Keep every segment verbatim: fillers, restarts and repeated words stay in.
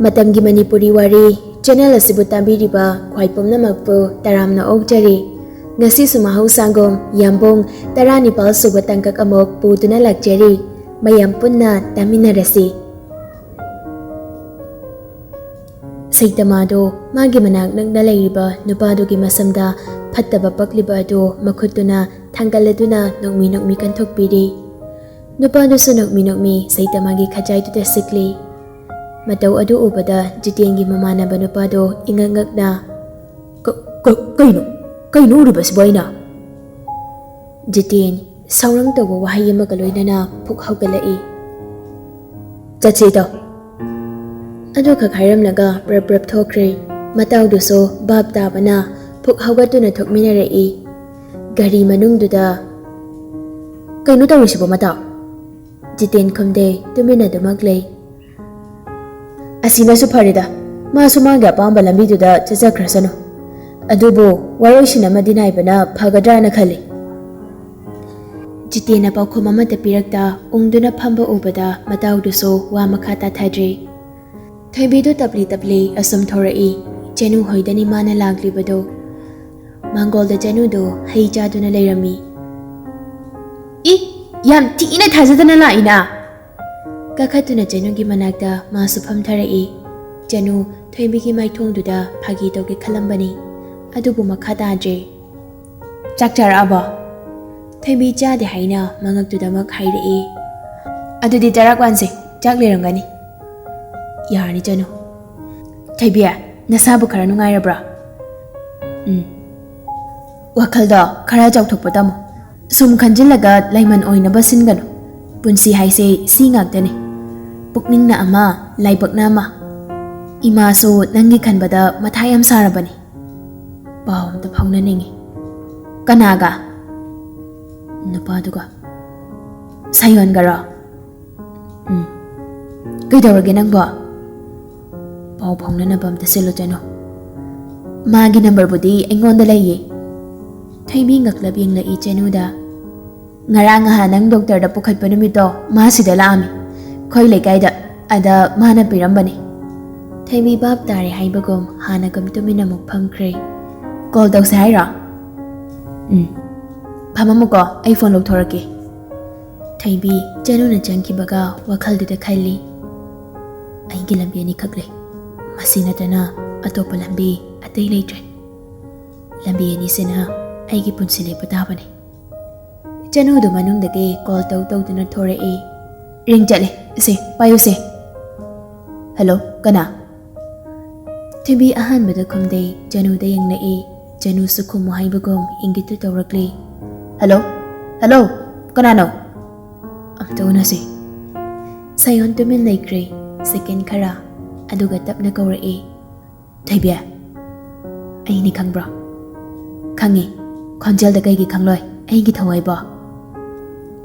ꯃꯇꯝꯒꯤ ꯃꯅꯤꯄꯨꯔꯤ ꯋꯥꯔꯤ ꯆꯦꯅꯦꯜ ꯑꯁꯤꯕꯨ ꯇꯥꯕꯤꯔꯤꯕ ꯈ꯭ꯋꯥꯏ ꯄꯨꯝꯅꯃꯛꯄꯨ ꯇꯔꯥꯝꯅ ꯑꯣꯛꯆꯔꯤ꯫ ꯉꯁꯤꯁꯨ ꯃꯍꯧꯁꯥꯒꯨꯝ ꯌꯥꯝꯕꯨꯡ ꯇꯔꯥꯅꯤꯄꯥꯜ ꯁꯨꯕ ꯇꯥꯡꯀꯛ ꯑꯃꯨꯛ ꯄꯨꯗꯨꯅ ꯂꯥꯛꯆꯔꯤ꯫ ꯃꯌꯥꯝ ꯄꯨꯟꯅ ꯇꯥꯃꯤꯟꯅꯔꯁꯤ꯫ ꯁꯩꯇꯃꯥꯗꯣ ꯃꯥꯒꯤ ꯃꯅꯥꯛ ꯅꯛꯅ ꯂꯩꯔꯤꯕ ꯅꯨꯄꯥꯗꯨꯒꯤ ꯃꯁꯝꯗ ꯐꯠꯇꯕ ꯄꯛꯂꯤꯕ ꯑꯗꯨ ꯃꯈꯨꯠꯇꯨꯅ ꯊꯥꯡꯒꯠꯂꯗꯨꯅ ꯅꯣꯛꯃꯤ ꯅꯣꯛꯃꯤ ꯀꯟꯊꯣꯛꯄꯤꯔꯤ꯫ ꯅꯨꯄꯥꯗꯨꯁꯨ ꯅꯣꯛꯃꯤ ꯅꯣꯛꯃꯤ ꯁꯩꯇꯃꯥꯒꯤ ꯈꯖꯥꯏꯗꯨꯗ ꯁꯤꯛꯂꯤ꯫ ꯃꯇꯧ ꯑꯗꯨ ꯎꯕꯗ ꯖꯤꯇꯦꯟꯒꯤ ꯃꯃꯥꯟꯅꯕ ꯅꯨꯄꯥꯗꯣ ꯏꯉꯛ ꯉꯛꯅ, "ꯀ-, ꯀ-, ꯀꯩꯅꯣ? ꯀꯩꯅꯣ ꯎꯔꯤꯕꯁꯤꯕꯣ ꯑꯩꯅ?" ꯖꯤꯇꯦꯟ ꯁꯥꯎꯔꯪ ꯇꯧꯕ ꯋꯥꯍꯩ ꯑꯃꯒ ꯂꯣꯏꯅꯅ ꯄꯨꯛ ꯍꯧꯒꯠꯂꯛꯏ꯫ "ꯆꯠꯁꯤꯗꯣ!" ꯑꯗꯨꯈꯛ ꯍꯥꯏꯔꯝꯂꯒ ꯄ꯭ꯔꯞ ꯄ꯭ꯔꯞ ꯊꯣꯛꯈ꯭ꯔꯦ꯫ ꯃꯇꯥꯎꯗꯨꯁꯨ ꯚꯥꯞ ꯇꯥꯕꯅ ꯄꯨꯛ ꯍꯧꯒꯠꯇꯨꯅ ꯊꯣꯛꯃꯤꯟꯅꯔꯛꯏ꯫ ꯒꯥꯔꯤ ꯃꯅꯨꯡꯗꯨꯗ, "ꯀꯩꯅꯣ ꯇꯧꯔꯤꯁꯤꯕꯣ ꯃꯇꯥꯎ?" ꯖꯤꯇꯦꯟ ꯈꯨꯝꯗꯦ, ꯇꯨꯃꯤꯟꯅ ꯑꯗꯨꯃꯛ ꯂꯩ꯫ "ꯑꯁꯤꯅꯁꯨ ꯐꯔꯦꯗ, ꯃꯥꯁꯨ ꯃꯥꯒꯤ ꯑꯄꯥꯝꯕ ꯂꯝꯕꯤꯗꯨꯗ ꯆꯠꯆꯈ꯭ꯔꯁꯅꯨ꯫ ꯑꯗꯨꯕꯨ ꯋꯥꯔꯣꯏꯁꯤꯟ ꯑꯃꯗꯤ ꯅꯥꯏꯕꯅ ꯐꯒꯗ꯭ꯔꯥꯅ ꯈꯜꯂꯤ꯫" ꯖꯤꯇꯦꯟꯅ ꯄꯥꯎꯈꯨꯝ ꯑꯃꯠꯇ ꯄꯤꯔꯛꯇ ꯎꯪꯗꯨꯅ ꯐꯝꯕ ꯎꯕꯗ ꯃꯇꯥꯎꯗꯨꯁꯨ ꯋꯥ ꯃꯈꯥ ꯇꯥꯊꯗ꯭ꯔꯦ꯫ ꯊꯣꯏꯕꯤꯗꯨ ꯇꯞꯂꯤ ꯇꯞꯂꯤ ꯑꯁꯨꯝ ꯊꯣꯔꯛꯏ꯫ ꯆꯦꯅꯨ ꯍꯣꯏꯗꯅꯤ ꯃꯥꯅ ꯂꯥꯛꯂꯤꯕꯗꯨ꯫ ꯃꯥꯡꯒꯣꯜꯗ ꯆꯦꯅꯨꯗꯨ ꯍꯩ ꯆꯥꯗꯨꯅ ꯂꯩꯔꯝꯃꯤ꯫ "ꯏ, ꯌꯥꯝ ꯊꯤꯅ ꯊꯥꯖꯗꯅ ꯂꯥꯛꯏꯅ!" ꯀꯥꯈꯠꯇꯨꯅ ꯆꯦꯅꯨꯒꯤ ꯃꯅꯥꯛꯇ ꯃꯥꯁꯨ ꯐꯝꯊꯔꯛꯏ꯫ ꯆꯦꯅꯨ ꯊꯣꯏꯕꯤꯒꯤ ꯃꯥꯏꯊꯣꯡꯗꯨꯗ ꯐꯥꯒꯤ ꯇꯧꯒꯦ ꯈꯜꯂꯝꯕꯅꯤ, ꯑꯗꯨꯕꯨ ꯃꯈꯥ ꯇꯥꯗ꯭ꯔꯦ꯫ "ꯆꯥꯛ ꯆꯥꯔꯛꯑꯕꯣ?" ꯊꯣꯏꯕꯤ ꯆꯥꯗꯦ ꯍꯥꯏꯅ ꯃꯉꯛꯇꯨꯗꯃꯛ ꯍꯥꯏꯔꯛꯏ꯫ "ꯑꯗꯨꯗꯤ ꯆꯔꯥꯛ ꯋꯥꯟꯁꯦ, ꯆꯥꯛ ꯂꯩꯔꯝꯒꯅꯤ꯫" "ꯌꯥꯔꯅꯤ ꯆꯅꯨ꯫ ꯊꯣꯏꯕꯤ, ꯅꯁꯥꯕꯨ ꯈꯔ ꯅꯨꯡꯉꯥꯏꯔꯕ꯭ꯔꯥ?" "ꯎꯝ꯫ ꯋꯥꯈꯜꯗꯣ ꯈꯔ ꯆꯥꯎꯊꯣꯛꯄ ꯇꯝꯃꯨ꯫ ꯁꯨꯝ ꯈꯟꯖꯤꯜꯂꯒ ꯂꯩꯃꯟ ꯑꯣꯏꯅꯕ ꯁꯤꯟꯒꯅꯨ꯫ ꯄꯨꯟꯁꯤ ꯍꯥꯏꯁꯦ ꯁꯤ ꯉꯥꯛꯇꯅꯤ꯫ ꯄꯨꯛꯅꯤꯡꯅ ꯑꯃ, ꯂꯥꯏꯕꯛꯅ ꯑꯃ꯫ ꯏꯃꯥꯁꯨ ꯅꯪꯒꯤ ꯈꯟꯕꯗ ꯃꯊꯥ ꯌꯥꯝ ꯁꯥꯔꯕꯅꯤ꯫ ꯄꯥꯎ ꯑꯝꯇ ꯐꯥꯎꯅꯅꯤꯡꯉꯤ꯫" "ꯀꯅꯥꯒ?" "ꯅꯨꯄꯥꯗꯨꯒ꯫" "ꯁꯥꯌꯣꯟꯒꯔꯣ?" "ꯎꯝ꯫ ꯀꯩꯗꯧꯔꯒꯦ ꯅꯪꯕꯣ?" "ꯄꯥꯎ ꯐꯥꯎꯅꯅꯕ ꯑꯝꯇ ꯁꯤꯜꯂꯨ ꯆꯅꯨ꯫ ꯃꯥꯒꯤ ꯅꯝꯕꯔꯕꯨꯗꯤ ꯑꯩꯉꯣꯟꯗ ꯂꯩꯌꯦ꯫" ꯊꯣꯏꯕꯤ ꯉꯛꯂꯞ ꯌꯦꯡꯂꯛꯏ ꯆꯅꯨꯗ꯫ "ꯉꯔꯥꯡ ꯉꯍꯥꯟ ꯅꯪ ꯗꯣꯛꯇꯔꯗ ꯄꯨꯈꯠꯄ ꯅꯨꯃꯤꯠꯇꯣ ꯃꯥ ꯁꯤꯗ ꯂꯥꯛꯑꯝꯃꯤ, ꯑꯩꯈꯣꯏ ꯂꯩꯀꯥꯏꯗ꯫ ꯑꯗ ꯃꯥꯅ ꯄꯤꯔꯝꯕꯅꯤ꯫" ꯊꯣꯏꯕꯤ ꯚꯥꯞ ꯇꯥꯔꯦ ꯍꯥꯏꯕꯒꯨꯝ ꯍꯥꯟꯅꯒꯨꯝ ꯇꯨꯃꯤꯟꯅ ꯑꯃꯨꯛ ꯐꯝꯈ꯭ꯔꯦ꯫ "ꯀꯣꯜ ꯇꯧꯁꯦ ꯍꯥꯏꯔꯣ?" "ꯎꯝ꯫ ꯐꯝꯃꯝꯃꯨꯀꯣ, ꯑꯩ ꯐꯣꯟ ꯂꯧꯊꯣꯔꯛꯀꯦ꯫" ꯊꯣꯏꯕꯤ ꯆꯅꯨꯅ ꯆꯪꯈꯤꯕꯒ ꯋꯥꯈꯜꯗꯨꯗ ꯈꯜꯂꯤ, "ꯑꯩꯒꯤ ꯂꯝꯕꯤ ꯑꯅꯤꯈꯛ ꯂꯩ꯫ ꯃꯁꯤ ꯅꯠꯇꯅ ꯑꯇꯣꯞꯄ ꯂꯝꯕꯤ ꯑꯇꯩ ꯂꯩꯇ꯭ꯔꯦ꯫ ꯂꯝꯕꯤ ꯑꯅꯤꯁꯤꯅ ꯑꯩꯒꯤ ꯄꯨꯟꯁꯤ ꯂꯦꯞꯄ ꯇꯥꯕꯅꯤ꯫" ꯆꯅꯨꯗꯨ ꯃꯅꯨꯡꯗꯒꯤ ꯀꯣꯜ ꯇꯧ ꯇꯧꯗꯨꯅ ꯊꯣꯔꯛꯏ꯫ ꯔꯤꯡ ꯆꯠꯂꯦ꯫ "ꯁꯦ, ꯄꯥꯏꯌꯨꯁꯦ꯫" "ꯍꯜꯂꯣ, ꯀꯅꯥ?" ꯊꯣꯏꯕꯤ ꯑꯍꯥꯟꯕꯗ ꯈꯨꯝꯗꯦ, ꯆꯅꯨꯗ ꯌꯦꯡꯂꯛꯏ꯫ ꯆꯅꯨꯁꯨ ꯈꯨꯝꯃꯨ ꯍꯥꯏꯕꯒꯨꯝ ꯏꯪꯒꯤꯠꯇꯨ ꯇꯧꯔꯛꯂꯤ꯫ "ꯍꯜꯂꯣ, ꯍꯜꯂꯣ, ꯀꯅꯥꯅꯣ?" "ꯑꯝꯇ ꯎꯅꯁꯤ꯫" ꯁꯥꯌꯣꯟ ꯇꯨꯃꯤꯟ ꯂꯩꯈ꯭ꯔꯦ ꯁꯦꯀꯦꯟ ꯈꯔ, ꯑꯗꯨꯒ ꯇꯞꯅ ꯀꯧꯔꯛꯏ꯫ "ꯊꯣꯏꯕꯤ, ꯑꯩꯅꯤ ꯈꯪꯕ꯭ꯔꯣ?" "ꯈꯪꯉꯤ꯫ ꯈꯣꯟꯖꯦꯜꯗ ꯀꯩꯒꯤ ꯈꯪꯂꯣꯏ? ꯑꯩꯒꯤ ꯊꯋꯥꯏꯕꯣ?"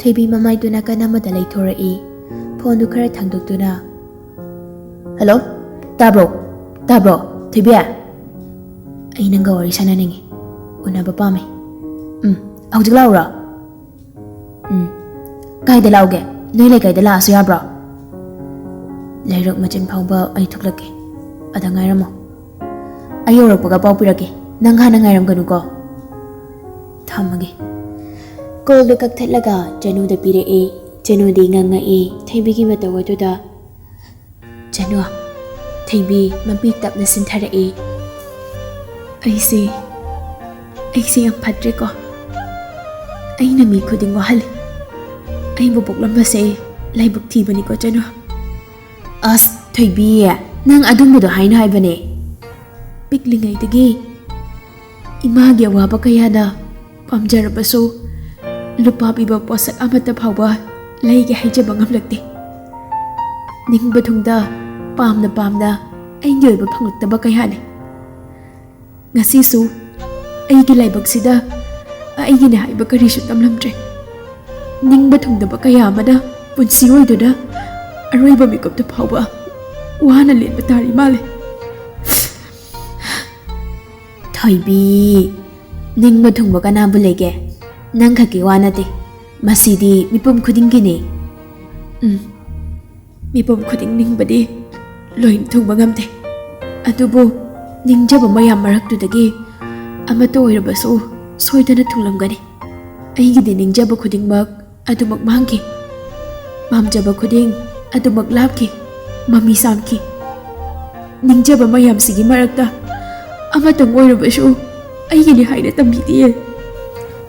ꯊꯣꯏꯕꯤ ꯃꯃꯥꯏꯗꯨ ꯅꯥꯀꯟ ꯑꯃꯗ ꯂꯩꯊꯣꯔꯛꯏ꯫ ꯐꯣꯟꯗꯨ ꯈꯔ ꯊꯥꯡꯗꯣꯛꯇꯨꯅ, "ꯍꯜꯂꯣ, ꯇꯥꯕ꯭ꯔꯣ? ꯇꯥꯕ꯭ꯔꯣ, ꯊꯣꯏꯕꯤ? ꯑꯩ ꯅꯪꯒ ꯋꯥꯔꯤ ꯁꯥꯟꯅꯅꯤꯡꯉꯤ꯫ ꯎꯅꯕ ꯄꯥꯝꯃꯤ꯫ ꯎꯝ, ꯍꯧꯖꯤꯛ ꯂꯥꯛꯎꯔꯣ?" "ꯎꯝ꯫ ꯀꯥꯏꯗ ꯂꯥꯛꯎꯒꯦ? ꯅꯣꯏ ꯂꯩꯀꯥꯏꯗ ꯂꯥꯛꯑꯁꯨ ꯌꯥꯕ꯭ꯔꯣ?" "ꯂꯩꯔꯛ ꯃꯆꯤꯟ ꯐꯥꯎꯕ ꯑꯩ ꯊꯣꯛꯂꯛꯀꯦ꯫ ꯑꯗ ꯉꯥꯏꯔꯝꯃꯣ꯫ ꯑꯩ ꯌꯧꯔꯛꯄꯒ ꯄꯥꯎ ꯄꯤꯔꯛꯀꯦ꯫ ꯅꯪ ꯍꯥꯟꯅ ꯉꯥꯏꯔꯝꯒꯅꯨꯀꯣ꯫" "ꯊꯝꯃꯒꯦ꯫" ꯀꯣꯜꯗꯨ ꯀꯛꯊꯠꯂꯒ ꯆꯅꯨꯗ ꯄꯤꯔꯛꯑꯦ꯫ ꯆꯅꯨꯗꯤ ꯉꯥꯡꯉꯛꯑꯦ ꯊꯣꯏꯕꯤꯒꯤ ꯃꯇꯧ ꯑꯗꯨꯗ꯫ "ꯆꯅꯨ꯫" ꯊꯣꯏꯕꯤ ꯃꯄꯤ ꯇꯞꯅ ꯁꯤꯟꯊꯔꯛꯏ꯫ "ꯑꯩꯁꯦ, ꯑꯩꯁꯦ ꯌꯥꯝ ꯐꯠꯇ꯭ꯔꯦꯀꯣ꯫ ꯑꯩꯅ ꯃꯤ ꯈꯨꯗꯤꯡ ꯋꯥꯍꯜꯂꯤ꯫ ꯑꯩꯕꯨ ꯄꯣꯛꯂꯝꯕꯁꯦ ꯂꯥꯏꯕꯛ ꯊꯤꯕꯅꯤꯀꯣ, ꯆꯅꯨ꯫" "ꯑꯁ, ꯊꯣꯏꯕꯤ, ꯅꯪ ꯑꯗꯨꯝꯕꯗꯣ ꯍꯥꯏꯅꯨ ꯍꯥꯏꯕꯅꯦ꯫" "ꯄꯤꯛꯂꯤꯉꯩꯗꯒꯤ ꯏꯃꯥꯒꯤ ꯑꯋꯥꯕ ꯀꯌꯥꯅ ꯄꯥꯝꯖꯔꯕꯁꯨ, ꯂꯨꯄꯥ ꯄꯤꯕ ꯄꯣꯠꯁꯛ ꯑꯃꯠꯇ ꯐꯥꯎꯕ ꯂꯩꯒꯦ ꯍꯥꯏꯖꯕ ꯉꯝꯂꯛꯇꯦ꯫ ꯅꯤꯡꯕ ꯊꯨꯡꯗ ꯄꯥꯝꯅ ꯄꯥꯝꯅ ꯑꯩꯒꯤ ꯑꯣꯏꯕ ꯐꯪꯂꯛꯇꯕ ꯀꯌꯥꯅꯤ꯫ ꯉꯁꯤꯁꯨ ꯑꯩꯒꯤ ꯂꯥꯏꯕꯛꯁꯤꯗ ꯑꯩꯒꯤꯅꯦ ꯍꯥꯏꯕ ꯀꯔꯤꯁꯨ ꯇꯝꯂꯝꯗ꯭ꯔꯦ꯫ ꯅꯤꯡꯕ ꯊꯨꯡꯗꯕ ꯀꯌꯥ ꯑꯃꯅ ꯄꯨꯟꯁꯤ ꯑꯣꯏꯗꯨꯅ ꯑꯔꯣꯏꯕ ꯃꯤꯀꯨꯞꯇ ꯐꯥꯎꯕ ꯋꯥꯅ ꯂꯦꯟꯕ ꯇꯥꯔꯤ ꯃꯥꯜꯂꯦ꯫" "ꯊꯣꯏꯕꯤ, ꯅꯤꯡꯕ ꯊꯨꯡꯕ ꯀꯅꯥꯕꯨ ꯂꯩꯒꯦ? ꯅꯪ ꯈꯛꯀꯤ ꯋꯥ ꯅꯠꯇꯦ, ꯃꯁꯤꯗꯤ ꯃꯤꯄꯨꯝ ꯈꯨꯗꯤꯡꯒꯤꯅꯤ꯫" "ꯎꯝ, ꯃꯤꯄꯨꯝ ꯈꯨꯗꯤꯡ ꯅꯤꯡꯕꯗꯤ ꯂꯣꯏ ꯊꯨꯡꯕ ꯉꯝꯗꯦ꯫ ꯑꯗꯨꯕꯨ ꯅꯤꯡꯖꯕ ꯃꯌꯥꯝ ꯃꯔꯛꯇꯨꯗꯒꯤ ꯑꯃꯠꯇ ꯑꯣꯏꯔꯕꯁꯨ ꯁꯣꯏꯗꯅ ꯊꯨꯡꯂꯝꯒꯅꯤ꯫ ꯑꯩꯒꯤꯗꯤ ꯅꯤꯡꯖꯕ ꯈꯨꯗꯤꯡꯃꯛ ꯑꯗꯨꯃꯛ ꯃꯥꯡꯈꯤ꯫ ꯄꯥꯝꯖꯕ ꯈꯨꯗꯤꯡ ꯑꯗꯨꯃꯛ ꯂꯥꯞꯈꯤ, ꯃꯃꯤ ꯁꯥꯝꯈꯤ꯫ ꯅꯤꯡꯖꯕ ꯃꯌꯥꯝꯁꯤꯒꯤ ꯃꯔꯛꯇ ꯑꯃꯇꯪ ꯑꯣꯏꯔꯕꯁꯨ ꯑꯩꯒꯤꯅꯤ ꯍꯥꯏꯅ ꯇꯝꯕꯤꯗꯦ꯫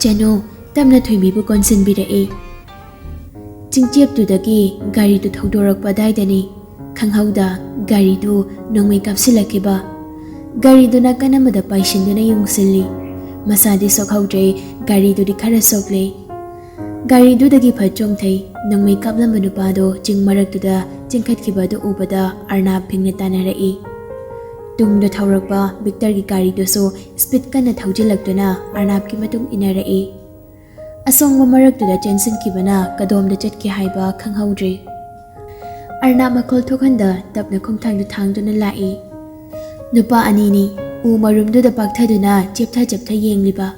ꯆꯅꯨ ꯇꯞꯅ ꯊꯣꯏꯕꯤꯕꯨ ꯀꯣꯟꯁꯤꯟꯕꯤꯔꯛꯏ꯫ ꯆꯤꯡꯆꯦꯞꯇꯨꯗꯒꯤ ꯒꯥꯔꯤꯗꯨ ꯊꯧꯗꯣꯔꯛꯄ ꯑꯗꯥꯏꯗꯅꯤ ꯈꯪꯍꯧꯗ ꯒꯥꯔꯤꯗꯨ ꯅꯣꯡꯃꯩ ꯀꯥꯞꯁꯤꯜꯂꯛꯈꯤꯕ꯫ ꯒꯥꯔꯤꯗꯨ ꯅꯥꯀꯟ ꯑꯃꯗ ꯄꯥꯏꯁꯤꯟꯗꯨꯅ ꯌꯨꯡꯁꯤꯜꯂꯤ꯫ ꯃꯁꯥꯗꯤ ꯁꯣꯛꯍꯧꯗ꯭ꯔꯦ, ꯒꯥꯔꯤꯗꯨꯗꯤ ꯈꯔ ꯁꯣꯛꯂꯦ꯫ ꯒꯥꯔꯤꯗꯨꯗꯒꯤ ꯐꯠ ꯆꯣꯡꯊꯩ꯫ ꯅꯣꯡꯃꯩ ꯀꯥꯞꯂꯝꯕ ꯅꯨꯄꯥꯗꯣ ꯆꯤꯡ ꯃꯔꯛꯇꯨꯗ ꯆꯤꯡꯈꯠꯈꯤꯕ ꯑꯗꯨ ꯎꯕꯗ ꯑꯔꯅꯥꯞ ꯐꯤꯡꯅ ꯇꯥꯟꯅꯔꯛꯏ꯫ ꯇꯨꯡꯗ ꯊꯧꯔꯛꯄ ꯕꯤꯛꯇꯔꯒꯤ ꯒꯥꯔꯤꯗꯨꯁꯨ ꯁ꯭ꯄꯤꯗ ꯀꯟꯅ ꯊꯧꯖꯤꯜꯂꯛꯇꯨꯅ ꯑꯔꯅꯥꯞꯀꯤ ꯃꯇꯨꯡ ꯏꯟꯅꯔꯛꯏ꯫ ꯑꯁꯣꯡꯕ ꯃꯔꯛꯇꯨꯗ ꯆꯦꯟꯁꯤꯟꯈꯤꯕꯅ ꯀꯗꯣꯝꯗ ꯆꯠꯈꯤ ꯍꯥꯏꯕ ꯈꯪꯍꯧꯗ꯭ꯔꯦ꯫ ꯑꯔꯅꯥꯞ ꯃꯈꯣꯜ ꯊꯣꯛꯍꯟꯗ ꯇꯞꯅ ꯈꯣꯡꯊꯥꯡꯗꯨ ꯊꯥꯡꯗꯨꯅ ꯂꯥꯛꯏ꯫ ꯅꯨꯄꯥ ꯑꯅꯤꯅꯤ ꯎ ꯃꯔꯨꯝꯗꯨꯗ ꯄꯥꯛꯊꯗꯨꯅ ꯆꯦꯞꯊ ꯆꯦꯞꯊ ꯌꯦꯡꯂꯤꯕ꯫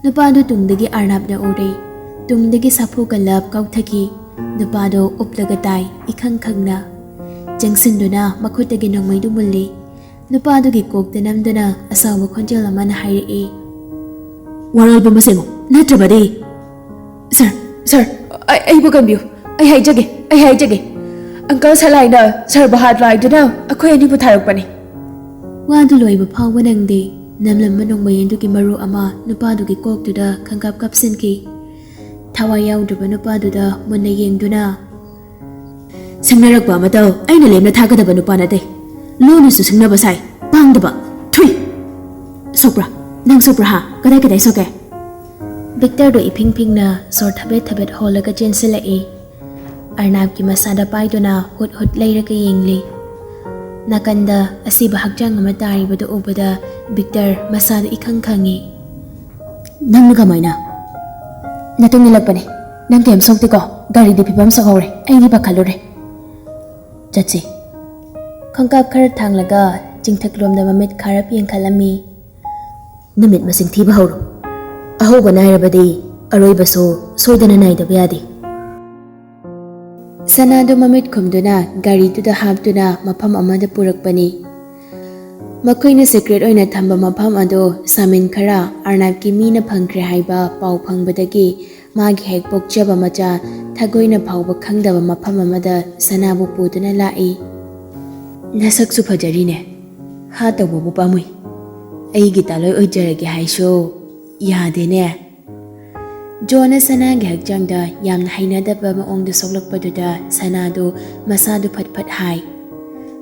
ꯅꯨꯄꯥꯗꯨ ꯇꯨꯡꯗꯒꯤ ꯑꯔꯅꯥꯞꯅ ꯎꯔꯦ꯫ ꯇꯨꯡꯗꯒꯤ ꯁꯥꯐꯨ ꯀꯜꯂꯞ ꯀꯥꯎꯊꯈꯤ꯫ ꯅꯨꯄꯥꯗꯣ ꯎꯞꯂꯒ ꯇꯥꯏ, ꯏꯈꯪ ꯈꯪꯅ꯫ ꯆꯪꯁꯤꯟꯗꯨꯅ ꯃꯈꯨꯠꯇꯒꯤ ꯅꯣꯡꯃꯩꯗꯨ ꯃꯨꯜꯂꯤ꯫ ꯅꯨꯄꯥꯗꯨꯒꯤ ꯀꯣꯛꯇ ꯅꯝꯗꯨꯅ ꯑꯁꯥꯎꯕ ꯈꯣꯟꯖꯦꯜ ꯑꯃꯅ ꯍꯥꯏꯔꯛꯏ, "ꯋꯥꯔꯣꯜꯕ ꯃꯁꯦꯡꯉꯣ, ꯅꯠꯇ꯭ꯔꯕꯗꯤ"꯫ "ꯁꯥꯔ, ꯁꯥꯔ, ꯑꯩ, ꯑꯩꯕꯨ ꯀꯟꯕꯤꯌꯨ꯫ ꯑꯩ ꯍꯥꯏꯖꯒꯦ, ꯑꯩ ꯍꯥꯏꯖꯒꯦ꯫ ꯑꯪꯀꯜ ꯁꯂꯥꯏꯅ ꯁꯥꯔꯕꯨ ꯍꯥꯠꯂꯣ ꯍꯥꯏꯗꯨꯅ ꯑꯩꯈꯣꯏ ꯑꯅꯤꯕꯨ ꯊꯥꯔꯛꯄꯅꯤ"꯫ ꯋꯥꯗꯨ ꯂꯣꯏꯕ ꯐꯥꯎꯕ ꯅꯪꯗꯦ꯫ ꯅꯝꯂꯝꯕ ꯅꯣꯡꯃꯩ ꯑꯗꯨꯒꯤ ꯃꯔꯨ ꯑꯃ ꯅꯨꯄꯥꯗꯨꯒꯤ ꯀꯣꯛꯇꯨꯗ ꯈꯪꯀꯥꯞ ꯀꯥꯞꯁꯤꯟꯈꯤ꯫ ꯊꯋꯥꯏ ꯌꯥꯎꯗ꯭ꯔꯕ ꯅꯨꯄꯥꯗꯨꯗ ꯃꯨꯟꯅ ꯌꯦꯡꯗꯨꯅ, "ꯁꯤꯡꯅꯔꯛꯄ ꯑꯃꯇ ꯑꯩꯅ ꯂꯦꯝꯅ ꯊꯥꯒꯗꯕ ꯅꯨꯄꯥ ꯅꯠꯇꯦ꯫ ꯂꯣꯟꯅꯁꯨ ꯁꯤꯡꯅꯕ ꯁꯥꯏ꯫ ꯄꯥꯡꯗꯕ꯫ ꯊꯨꯏ! ꯁꯣꯛꯄ꯭ꯔꯥ? ꯅꯪ ꯁꯣꯛꯄ꯭ꯔꯥ, ꯍꯥ? ꯀꯗꯥꯏ ꯀꯗꯥꯏ ꯁꯣꯛꯀꯦ?" ꯕꯤꯛꯇꯔꯗꯣ ꯏꯐꯤꯡ ꯐꯤꯡꯅ ꯁꯣꯔ ꯊꯕꯦꯠ ꯊꯕꯦꯠ ꯍꯣꯜꯂꯒ ꯆꯦꯟꯁꯤꯜꯂꯛꯏ꯫ ꯑꯔꯅꯥꯞꯀꯤ ꯃꯁꯥꯗ ꯄꯥꯏꯗꯨꯅ ꯍꯨꯠ ꯍꯨꯠ ꯂꯩꯔꯒ ꯌꯦꯡꯂꯤ꯫ ꯅꯥꯀꯟꯗ ꯑꯁꯤꯕ ꯍꯛꯆꯥꯡ ꯑꯃ ꯇꯥꯔꯤꯕꯗꯨ ꯎꯕꯗ ꯕꯤꯛꯇꯔ ꯃꯁꯥꯗ ꯏꯈꯪ ꯈꯪꯉꯤ꯫ "ꯅꯪꯅ ꯀꯃꯥꯏꯅ?" "ꯅꯇꯨꯡ ꯏꯜꯂꯛꯄꯅꯦ꯫ ꯅꯪ ꯀꯩꯝ ꯁꯣꯛꯇꯦꯀꯣ? ꯒꯥꯔꯤꯗꯤ ꯐꯤꯕꯝ ꯁꯣꯛꯍꯧꯔꯦ꯫ ꯑꯩꯗꯤ ꯄꯥꯈꯠꯂꯨꯔꯦ꯫ ꯆꯠꯁꯤ"꯫ ꯈꯣꯡꯀꯥꯞ ꯈꯔ ꯊꯥꯡꯂꯒ ꯆꯤꯡꯊꯛꯂꯣꯝꯗ ꯃꯃꯤꯠ ꯈꯥꯔꯞ ꯌꯦꯡꯈꯠꯂꯝꯃꯤ꯫ "ꯅꯨꯃꯤꯠ ꯃꯁꯤꯡ ꯊꯤꯕ ꯍꯧꯔꯣ꯫ ꯑꯍꯧꯕ ꯅꯥꯏꯔꯕꯗꯤ ꯑꯔꯣꯏꯕꯁꯨ ꯁꯣꯏꯗꯅ ꯅꯥꯏꯗꯕ ꯌꯥꯗꯦ"꯫ ꯁꯅꯥꯗꯨ ꯃꯃꯤꯠ ꯈꯨꯝꯗꯨꯅ ꯒꯥꯔꯤꯗꯨꯗ ꯍꯥꯞꯇꯨꯅ ꯃꯐꯝ ꯑꯃꯗ ꯄꯨꯔꯛꯄꯅꯤ꯫ ꯃꯈꯣꯏꯅ ꯁꯤꯀ꯭ꯔꯦꯠ ꯑꯣꯏꯅ ꯊꯝꯕ ꯃꯐꯝ ꯑꯗꯨ ꯁꯥꯃꯤꯟ ꯈꯔ ꯑꯔꯅꯥꯕꯀꯤ ꯃꯤꯅ ꯐꯪꯈ꯭ꯔꯦ ꯍꯥꯏꯕ ꯄꯥꯎ ꯐꯪꯕꯗꯒꯤ ꯃꯥꯒꯤ ꯍꯦꯛ ꯄꯣꯛꯆꯕ ꯃꯆꯥ ꯊꯒꯣꯏꯅ ꯐꯥꯎꯕ ꯈꯪꯗꯕ ꯃꯐꯝ ꯑꯃꯗ ꯁꯅꯥꯕꯨ ꯄꯨꯗꯨꯅ ꯂꯥꯛꯏ꯫ "ꯅꯁꯛꯁꯨ ꯐꯖꯔꯤꯅꯦ, ꯍꯥ ꯇꯧꯕꯕꯨ ꯄꯥꯝꯃꯨꯏ꯫ ꯑꯩꯒꯤ ꯇꯥꯂꯣꯏ ꯑꯣꯏꯖꯔꯒꯦ ꯍꯥꯏꯁꯨ ꯌꯥꯗꯦꯅꯦ꯫" ꯖꯣꯟꯅ ꯁꯅꯥꯒꯤ ꯍꯛꯆꯥꯡꯗ ꯌꯥꯝꯅ ꯍꯩꯅꯗꯕ ꯃꯑꯣꯡꯗ ꯁꯣꯛꯂꯛꯄꯗꯨꯗ ꯁꯅꯥꯗꯨ ꯃꯁꯥꯗꯨ ꯐꯠ ꯐꯠ ꯍꯥꯏ꯫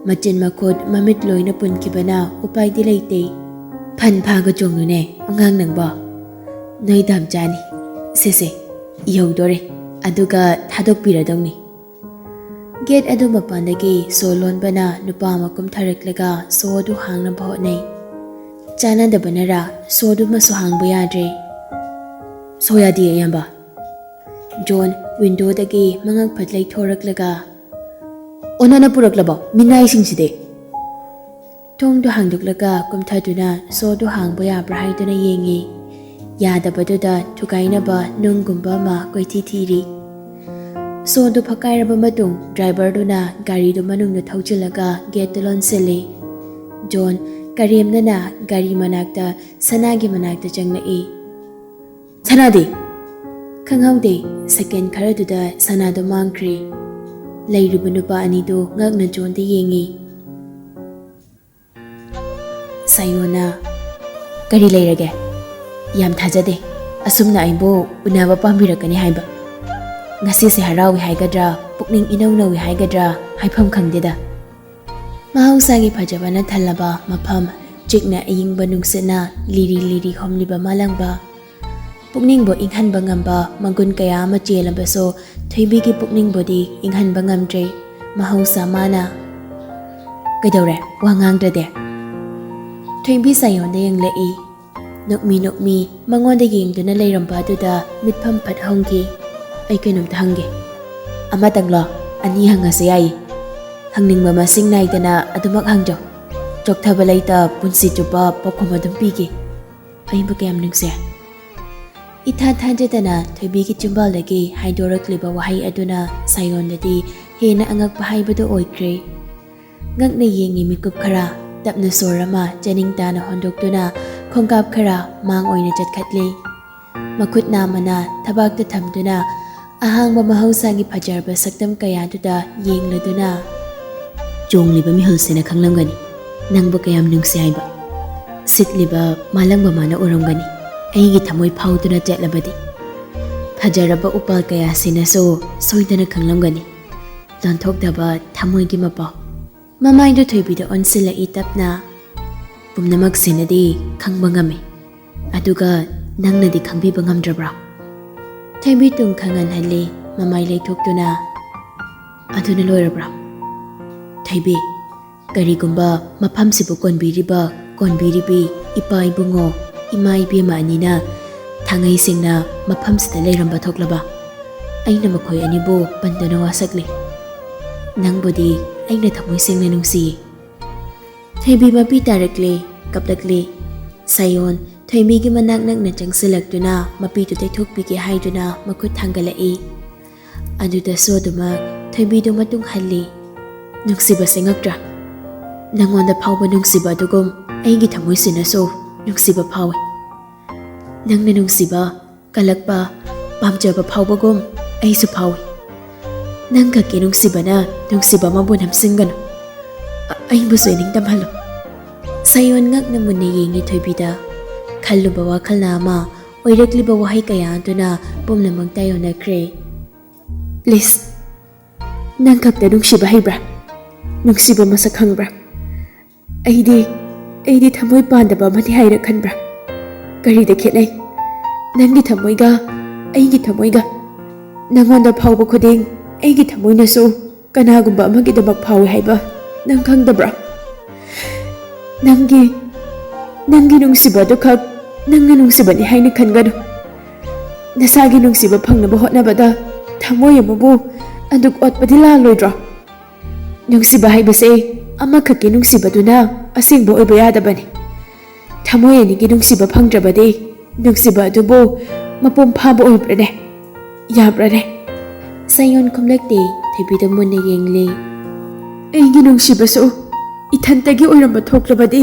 ꯃꯆꯤꯟ ꯃꯈꯨꯠ ꯃꯃꯤꯠ ꯂꯣꯏꯅ ꯄꯨꯟꯈꯤꯕꯅ ꯎꯄꯥꯏꯗꯤ ꯂꯩꯇꯦ꯫ "ꯐꯟ ꯐꯥꯒ ꯆꯣꯡꯉꯨꯅꯦ ꯑꯉꯥꯡ ꯅꯪꯕꯣ꯫ ꯅꯣꯏ ꯗꯥꯝꯆꯥꯅꯤ꯫ ꯁꯦ ꯁꯦ, ꯌꯧꯗꯣꯔꯦ꯫ ꯑꯗꯨꯒ ꯊꯥꯗꯣꯛꯄꯤꯔꯗꯧꯅꯤ꯫" ꯒꯦꯠ ꯑꯗꯨ ꯃꯄꯥꯟꯗꯒꯤ ꯁꯣ ꯂꯣꯟꯕꯅ ꯅꯨꯄꯥ ꯑꯃ ꯀꯨꯝꯊꯔꯛꯂꯒ ꯁꯣ ꯑꯗꯨ ꯍꯥꯡꯅꯕ ꯍꯣꯠꯅꯩ꯫ ꯆꯥꯟꯅꯗꯕꯅꯔ ꯁꯣꯗꯨꯃꯁꯨ ꯍꯥꯡꯕ ꯌꯥꯗ꯭ꯔꯦ꯫ "ꯁꯣ ꯌꯥꯗꯦ, ꯑꯌꯥꯝꯕ꯫" ꯖꯣꯟ ꯋꯤꯟꯗꯣꯗꯒꯤ ꯃꯉꯛ ꯐꯠ ꯂꯩꯊꯣꯔꯛꯂꯒ, "ꯑꯣꯟꯅꯅ ꯄꯨꯔꯛꯂꯕꯣ ꯃꯤꯅꯥꯏꯁꯤꯡꯁꯤꯗꯤ?" ꯊꯣꯡꯗꯨ ꯍꯥꯡꯗꯣꯛꯂꯒ ꯀꯨꯝꯊꯗꯨꯅ ꯁꯣꯗꯨ ꯍꯥꯡꯕ ꯌꯥꯕ꯭ꯔꯥ ꯍꯥꯏꯗꯨꯅ ꯌꯦꯡꯉꯤ꯫ ꯌꯥꯗꯕꯗꯨꯗ ꯊꯨꯒꯥꯏꯅꯕ ꯅꯨꯡꯒꯨꯝꯕ ꯑꯃ ꯀꯣꯏꯊꯤ ꯊꯤꯔꯤ꯫ ꯁꯣꯗꯨ ꯐꯛꯀꯥꯏꯔꯕ ꯃꯇꯨꯡ ꯗ꯭ꯔꯥꯏꯚꯔꯗꯨꯅ ꯒꯥꯔꯤꯗꯨ ꯃꯅꯨꯡꯗ ꯊꯧꯖꯤꯜꯂꯒ ꯒꯦꯠꯇꯨ ꯂꯣꯟꯁꯤꯜꯂꯤ꯫ ꯖꯣꯟ ꯀꯔꯦꯝꯅꯅ ꯒꯥꯔꯤ ꯃꯅꯥꯛꯇ ꯁꯅꯥꯒꯤ ꯃꯅꯥꯛꯇ ꯆꯪꯂꯛꯏ꯫ "ꯁꯅꯥꯗꯤ?" ꯈꯪꯍꯧꯗꯦ, ꯁꯦꯀꯦꯟ ꯈꯔꯗꯨꯗ ꯁꯅꯥꯗꯨ ꯃꯥꯡꯈ꯭ꯔꯦ꯫ ꯂꯩꯔꯤꯕ ꯅꯨꯄꯥ ꯑꯅꯤꯗꯨ ꯉꯛꯅ ꯖꯣꯟꯗ ꯌꯦꯡꯉꯤ꯫ ꯁꯥꯌꯣꯅ, "ꯀꯔꯤ ꯂꯩꯔꯒꯦ? ꯌꯥꯝ ꯊꯥꯖꯗꯦ ꯑꯁꯨꯝꯅ ꯑꯩꯕꯨ ꯎꯅꯕ ꯄꯥꯝꯕꯤꯔꯛꯀꯅꯤ ꯍꯥꯏꯕ꯫ ꯉꯁꯤꯁꯦ ꯍꯔꯥꯎꯏ ꯍꯥꯏꯒꯗ꯭ꯔꯥ, ꯄꯨꯛꯅꯤꯡ ꯏꯅꯧ ꯅꯧꯏ ꯍꯥꯏꯒꯗ꯭ꯔꯥ, ꯍꯥꯏꯐꯝ ꯈꯪꯗꯦꯗ꯫" ꯃꯍꯧꯁꯥꯒꯤ ꯐꯖꯕꯅ ꯊꯜꯂꯕ ꯃꯐꯝ, ꯆꯤꯛꯅ ꯑꯏꯪꯕ ꯅꯨꯡꯁꯤꯠꯅ ꯂꯤꯔꯤ ꯂꯤꯔꯤ ꯍꯣꯝꯂꯤꯕ ꯃꯥꯂꯪꯕ, ꯄꯨꯛꯅꯤꯡꯕꯨ ꯏꯪꯍꯟꯕ ꯉꯝꯕ ꯃꯒꯨꯟ ꯀꯌꯥ ꯑꯃ ꯆꯦꯜꯂꯕꯁꯨ, ꯊꯣꯏꯕꯤꯒꯤ ꯄꯨꯛꯅꯤꯡꯕꯨꯗꯤ ꯏꯪꯍꯟꯕ ꯉꯝꯗ꯭ꯔꯦ꯫ ꯃꯍꯧꯁꯥ ꯃꯥꯅ, "ꯀꯩꯗꯧꯔꯦ, ꯋꯥ ꯉꯥꯡꯗ꯭ꯔꯗꯤ?" ꯊꯣꯏꯕꯤ ꯁꯥꯌꯣꯟꯗ ꯌꯦꯡꯂꯛꯏ꯫ ꯅꯣꯛꯃꯤ ꯅꯣꯛꯃꯤ ꯃꯉꯣꯟꯗ ꯌꯦꯡꯗꯨꯅ ꯂꯩꯔꯝꯕ ꯑꯗꯨꯗ ꯃꯤꯠꯐꯝ ꯐꯠ ꯍꯣꯡꯈꯤ꯫ "ꯑꯩ ꯀꯩꯅꯣꯝꯇ ꯍꯪꯒꯦ꯫" "ꯑꯃꯇꯪꯂꯣ? ꯑꯅꯤ ꯍꯪꯉꯁꯨ ꯌꯥꯏ꯫ ꯍꯪꯅꯤꯡꯕ ꯃꯁꯤꯡ ꯅꯥꯏꯗꯅ ꯑꯗꯨꯃꯛ ꯍꯪꯖꯧ꯫ ꯆꯣꯛꯊꯕ ꯂꯩꯇ, ꯄꯨꯟꯁꯤ ꯆꯨꯞꯄ ꯄꯥꯎꯈꯨꯝ ꯑꯗꯨꯝ ꯄꯤꯒꯦ꯫ ꯑꯩꯕꯨ ꯀꯌꯥꯝ ꯅꯨꯡꯁꯤ?" ꯏꯊꯥ ꯊꯥꯖꯗꯅ ꯊꯣꯏꯕꯤꯒꯤ ꯆꯤꯝꯕꯥꯜꯗꯒꯤ ꯍꯥꯏꯗꯣꯔꯛꯂꯤꯕ ꯋꯥꯍꯩ ꯑꯗꯨꯅ ꯁꯥꯌꯣꯟꯗꯗꯤ ꯍꯦꯟꯅ ꯑꯉꯛꯄ ꯍꯥꯏꯕꯗꯨ ꯑꯣꯏꯈ꯭ꯔꯦ꯫ ꯉꯛꯅ ꯌꯦꯡꯉꯤ ꯃꯤꯀꯨꯞ ꯈꯔ꯫ ꯇꯞꯅ ꯁꯣꯔ ꯑꯃ ꯆꯥꯅꯤꯡ ꯇꯥꯅ ꯍꯣꯟꯗꯣꯛꯇꯨꯅ ꯈꯣꯡꯀꯥꯞ ꯈꯔ ꯃꯥꯡ ꯑꯣꯏꯅ ꯆꯠꯈꯠꯂꯤ꯫ ꯃꯈꯨꯠ ꯅꯥꯝꯃꯅ ꯊꯕꯥꯛꯇ ꯊꯝꯗꯨꯅ ꯑꯍꯥꯡꯕ ꯃꯍꯧꯁꯥꯒꯤ ꯐꯖꯔꯕ ꯁꯛꯇꯝ ꯀꯌꯥꯗꯨꯗ ꯌꯦꯡꯂꯗꯨꯅ, "ꯆꯣꯡꯂꯤꯕ ꯃꯤꯍꯨꯜꯁꯤꯅ ꯈꯪꯂꯝꯒꯅꯤ ꯅꯪꯕꯨ ꯀꯌꯥꯝ ꯅꯨꯡꯁꯤ ꯍꯥꯏꯕ꯫ ꯁꯤꯠꯂꯤꯕ ꯃꯥꯂꯪꯕ ꯃꯥꯅ ꯎꯔꯝꯒꯅꯤ ꯑꯩꯒꯤ ꯊꯃꯣꯏ ꯐꯥꯎꯗꯨꯅ ꯆꯠꯂꯕꯗꯤ꯫ ꯐꯖꯔꯕ ꯎꯄꯥꯜ ꯀꯌꯥꯁꯤꯅꯁꯨ ꯁꯣꯏꯗꯅ ꯈꯪꯂꯝꯒꯅꯤ ꯂꯣꯟꯊꯣꯛꯇꯕ ꯊꯃꯣꯏꯒꯤ ꯃꯄꯥꯎ"꯫ ꯃꯃꯥꯏꯗꯨ ꯊꯣꯏꯕꯤꯗ ꯑꯣꯟꯁꯤꯜꯂꯛꯏ ꯇꯞꯅ꯫ "ꯄꯨꯝꯅꯃꯛꯁꯤꯅꯗꯤ ꯈꯪꯕ ꯉꯝꯃꯤ, ꯑꯗꯨꯒ ꯅꯪꯅꯗꯤ ꯈꯪꯕꯤꯕ ꯉꯝꯗ꯭ꯔꯕ꯭ꯔꯥ?" ꯊꯣꯏꯕꯤ ꯇꯨꯡ ꯈꯪꯍꯟꯍꯜꯂꯤ, ꯃꯃꯥꯏ ꯂꯩꯊꯣꯛꯇꯨꯅ꯫ "ꯑꯗꯨꯅ ꯂꯣꯏꯔꯕ꯭ꯔꯥ?" "ꯊꯣꯏꯕꯤ, ꯀꯔꯤꯒꯨꯝꯕ ꯃꯐꯝꯁꯤꯕꯨ ꯀꯣꯟꯕꯤꯔꯤꯕ, ꯀꯣꯟꯕꯤꯔꯤꯕꯤ ꯏꯄꯥ ꯏꯕꯨꯡꯉꯣ, ꯏꯃꯥ ꯏꯕꯦꯝꯃ ꯑꯅꯤꯅ ꯊꯥꯡꯉꯩ ꯁꯦꯡꯅ ꯃꯐꯝꯁꯤꯗ ꯂꯩꯔꯝꯕ ꯊꯣꯛꯂꯕ, ꯑꯩꯅ ꯃꯈꯣꯏ ꯑꯅꯤꯕꯨ ꯄꯟꯗꯨꯅ ꯋꯥꯁꯛꯂꯤ꯫ ꯅꯪꯕꯨꯗꯤ ꯑꯩꯅ ꯊꯃꯣꯏ ꯁꯦꯡꯅ ꯅꯨꯡꯁꯤꯌꯦ"꯫ ꯊꯣꯏꯕꯤ ꯃꯄꯤ ꯇꯥꯔꯛꯂꯦ, ꯀꯞꯂꯛꯂꯦ꯫ ꯁꯥꯌꯣꯟ ꯊꯣꯏꯕꯤꯒꯤ ꯃꯅꯥꯛ ꯅꯛꯅ ꯆꯪꯁꯤꯜꯂꯛꯇꯨꯅ ꯃꯄꯤꯗꯨ ꯇꯩꯊꯣꯛꯄꯤꯒꯦ ꯍꯥꯏꯗꯨꯅ ꯃꯈꯨꯠ ꯊꯥꯡꯒꯠꯂꯛꯏ꯫ ꯑꯗꯨꯗꯁꯨ ꯑꯗꯨꯃꯛ ꯊꯣꯏꯕꯤꯗꯨ ꯃꯇꯨꯡ ꯍꯜꯂꯤ꯫ "ꯅꯨꯡꯁꯤꯕ ꯁꯦꯡꯉꯛꯇ꯭ꯔꯥ? ꯅꯪꯉꯣꯟꯗ ꯐꯥꯎꯕ ꯅꯨꯡꯁꯤꯕ ꯑꯗꯨꯒꯨꯝ ꯑꯩꯒꯤ ꯊꯃꯣꯏꯁꯤꯅꯁꯨ ꯅꯨꯡꯁꯤꯕ ꯐꯥꯎꯏ꯫ ꯅꯪꯅ ꯅꯨꯡꯁꯤꯕ, ꯀꯜꯂꯛꯄ, ꯄꯥꯝꯖꯕ ꯐꯥꯎꯕꯒꯨꯝ ꯑꯩꯁꯨ ꯐꯥꯎꯏ꯫ ꯅꯪ ꯈꯛꯀꯤ ꯅꯨꯡꯁꯤꯕꯅ ꯅꯨꯡꯁꯤꯕ ꯑꯃꯕꯨ ꯅꯝꯁꯤꯟꯒꯅꯨ꯫ ꯑ-, ꯑꯩꯕꯨꯁꯨ ꯏꯅꯤꯡ ꯇꯝꯍꯜꯂꯨ"꯫ ꯁꯥꯌꯣꯟ ꯉꯛꯅ ꯃꯨꯟꯅ ꯌꯦꯡꯉꯤ ꯊꯣꯏꯕꯤꯗ꯫ ꯈꯜꯂꯨꯕ ꯋꯥꯈꯜꯅ ꯑꯃ, ꯑꯣꯏꯔꯛꯂꯤꯕ ꯋꯥꯍꯩ ꯀꯌꯥ ꯑꯗꯨꯅ ꯄꯨꯝꯅꯃꯛ ꯇꯥꯏꯑꯣꯟꯅꯈ꯭ꯔꯦ꯫ "ꯄ꯭ꯂꯤꯖ, ꯅꯪ ꯈꯛꯇ ꯅꯨꯡꯁꯤꯕ ꯍꯩꯕ꯭ꯔꯥ? ꯅꯨꯡꯁꯤꯕ ꯃꯁꯛ ꯈꯪꯕ꯭ꯔꯥ? ꯑꯩꯗꯤ, ꯑꯩꯗꯤ ꯊꯃꯣꯏ ꯄꯥꯟꯗꯕ ꯑꯃꯅꯤ ꯍꯥꯏꯅ ꯈꯟꯕ꯭ꯔꯥ? ꯀꯔꯤꯗ ꯈꯦꯠꯅꯩ? ꯅꯪꯒꯤ ꯊꯃꯣꯏꯒ ꯑꯩꯒꯤ ꯊꯃꯣꯏꯒ꯫ ꯅꯪꯉꯣꯟꯗ ꯐꯥꯎꯕ ꯈꯨꯗꯤꯡ ꯑꯩꯒꯤ ꯊꯃꯣꯏꯅꯁꯨ ꯀꯅꯥꯒꯨꯝꯕ ꯑꯃꯒꯤꯗꯃꯛ ꯐꯥꯎꯏ ꯍꯥꯏꯕ ꯅꯪ ꯈꯪꯗꯕ꯭ꯔꯥ? ꯅꯪꯒꯤ, ꯅꯪꯒꯤ ꯅꯨꯡꯁꯤꯕ ꯑꯗꯨꯈꯛ ꯅꯪꯅ ꯅꯨꯡꯁꯤꯕꯅꯤ ꯍꯥꯏꯅ ꯈꯟꯒꯅꯨ꯫ ꯅꯁꯥꯒꯤ ꯅꯨꯡꯁꯤꯕ ꯐꯪꯅꯕ ꯍꯣꯠꯅꯕꯗ ꯊꯃꯣꯏ ꯑꯃꯕꯨ ꯑꯗꯨꯛ ꯑꯣꯠꯄꯗꯤ ꯂꯥꯜꯂꯣꯏꯗ꯭ꯔꯣ? ꯅꯨꯡꯁꯤꯕ ꯍꯥꯏꯕꯁꯦ ꯑꯃꯈꯛꯀꯤ ꯅꯨꯡꯁꯤꯕꯗꯨꯅ ꯑꯁꯦꯡꯕ ꯑꯣꯏꯕ ꯌꯥꯗꯕꯅꯤ꯫ ꯊꯃꯣꯏ ꯑꯅꯤꯒꯤ ꯅꯨꯡꯁꯤꯕ ꯐꯪꯗ꯭ꯔꯕꯗꯤ ꯅꯨꯡꯁꯤꯕ ꯑꯗꯨꯕꯨ ꯃꯄꯨꯡ ꯐꯥꯕ ꯑꯣꯏꯕ꯭ꯔꯅꯦ? ꯌꯥꯕ꯭ꯔꯅꯦ?" ꯁꯥꯌꯣꯟ ꯈꯨꯝꯂꯛꯇꯦ, ꯊꯣꯏꯕꯤꯗ ꯃꯨꯟꯅ ꯌꯦꯡꯂꯤ꯫ "ꯑꯩꯒꯤ ꯅꯨꯡꯁꯤꯕꯁꯨ, ꯏꯊꯟꯇꯒꯤ ꯑꯣꯏꯔꯝꯕ ꯊꯣꯛꯂꯕꯗꯤ,